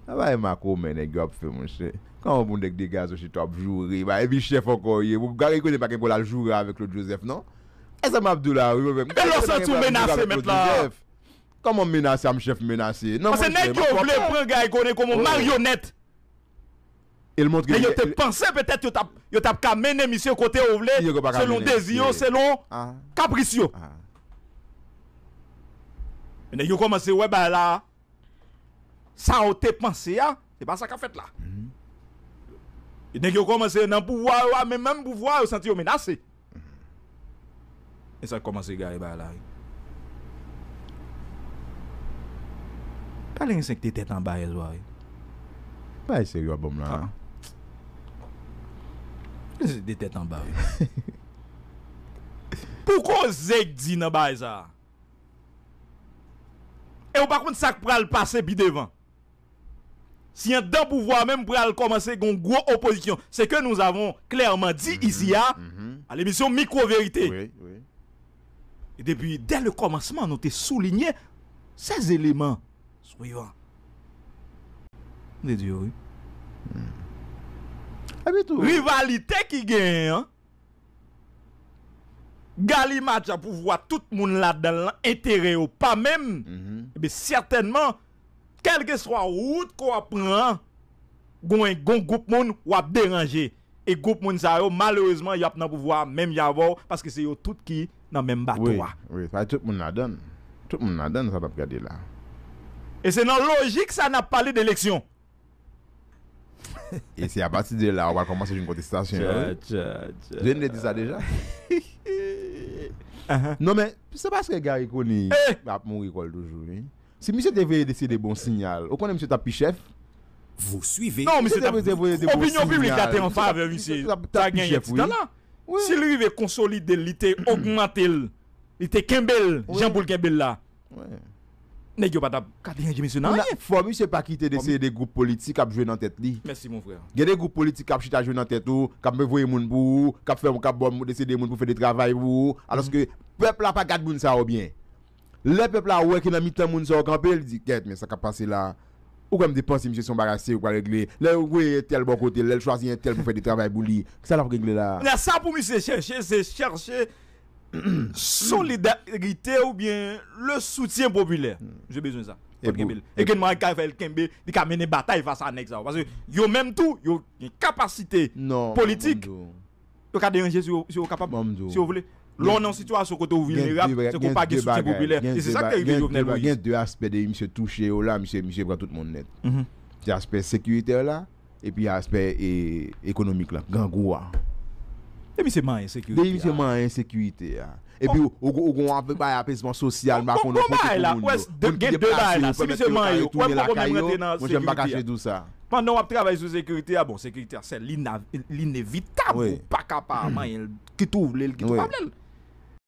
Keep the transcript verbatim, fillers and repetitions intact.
Travay makomè nèg yo ap fè, monchè. Kòman pou nèg degaze w chita w ap joure, ba, epi chèf ankò w ye. Pou Gary Conille pa gen pou l al joure avèk Claude Joseph, non? E sa m ap di w la, wi, mwen menm. Ebyen, lè w santi w menase, mèt la. Kòman m menase, a m chèf m menase? Non, paske nèg yo vle pran Gary Conille kòm yon maryonèt. E l montre. Men yo te panse petèt yo t ap, yo t ap ka mennen misye kote yo vle, selon dezi yo, selon kapris yo. Men nèg yo kòmanse wè bagay la, sa yo te panse a, se pa sa k ap fèt la. E nèg yo kòmanse nan pouvwa yo a, men menm pouvwa yo santi yo menase. E sa k kòmanse gaye bagay la, wi. Pale gen senk te tèt anba yè swa, wi. Bagay serye w ap ban m la. Gen senk te tèt anba, wi. Pou koze k di nan bagay sa a. E w pa konn sa k pral pase pi devan. Si anndan pouvwa menm pral kòmanse gen yon gwo opozisyon, ce que nous avons clairement dit ici a, à l'émission Micro Vérité. Et depuis, dès le commencement, nou te souliye ces éléments suivants. Nou te di yo, wi. Rivalite ki genyen an, galimajya pouvwa tout moun ladan l lan, enterè yo pa menm, ebyen, sètènman, kèlkeswa wout ke w ap pran an, gon, gon gwoup moun w ap deranje. E gwoup moun sa yo, malerezman, y ap nan pouvwa a menm jan avè w, paske se yo tout ki nan menm bato a. Wi, wi, sa tout moun ladan l. Tout moun ladan l, sa n ap gade la. E se nan lojik sa n ap pale de eleksyon. E se apati de la, ou pral kòmanse jwenn kontestasyon yo, wi. Tcha, tcha, tcha. Je n te di sa deja. Non, men, se paske Gary Conille ap mouri kò l toujou, wi. Si misye te veye deside bon siyal, ou konnen misye t ap pi chèf? Vous suivez. Non, misye t ap, opinyon piblik la te an favè misye. Misye t ap, t ap pi chèf, wi. Si l rive konsolide l, li te ogmante l, li te kenbe l, jan pou l kenbe l la. Nèg yo pa t ap ka deranje misye nan anyen. Fò misye pa kite de seri de gwoup politik ap jwe nan tèt li. Mèsi, mon frè. Gen de gwoup politik k ap chita jwe nan tèt ou, k ap voye moun pou ou, k ap fè, k ap ba w de seri de moun pou fè de travay pou ou. Alòske pèp la pa gad moun sa yo byen. Lè pèp la wè ke nan mitan moun sa yo kanpe, li di, "Gèt, men sa k ap pase la. Ou kwè m te panse misye se yon bagay serye ou pral regle? Lè ou voye entèl bò kote l, lè l chwazi entèl pou fè de travay pou li, sa l ap regle la?" Sa pou misye chèche, se chèche solidarite oubyen le soutien popilè. Misye bezwen sa. Pou l kenbe l. E gen mwayen k ka fè l kenbe, li ka mennen batay fas a nèg sa yo. Paske yo menm tou, yo gen kapasite politik. Yo ka deranje si yo, si yo kapab, si yo vle. Lè w nan yon sitiyasyon kote w vilnerab, se ke w pa gen soutyen popilè. E se sa k te rive Jovenel Moïse. Gen de aspè de misye touche yo la, misye, misye pran tout moun nèt. Se aspè sekiritè la, epi aspè, e, ekonomik la, grangou a. E misye manyen sekirite a. Depi misye manyen sekirite a. Epi ou, ou, ou gon ap bay apezman sosyal, m pa konnen kote pou moun yo. Moun ki deplase yo, pèmèt yo ka retounen lakay yo. Monchè, m pa kache di w sa. Pandan w ap travay sou sekirite a, bon, sekirite a, se lina-, linevitab, ou pa ka pa manyen l, kit ou vle l, kit ou pa vle l.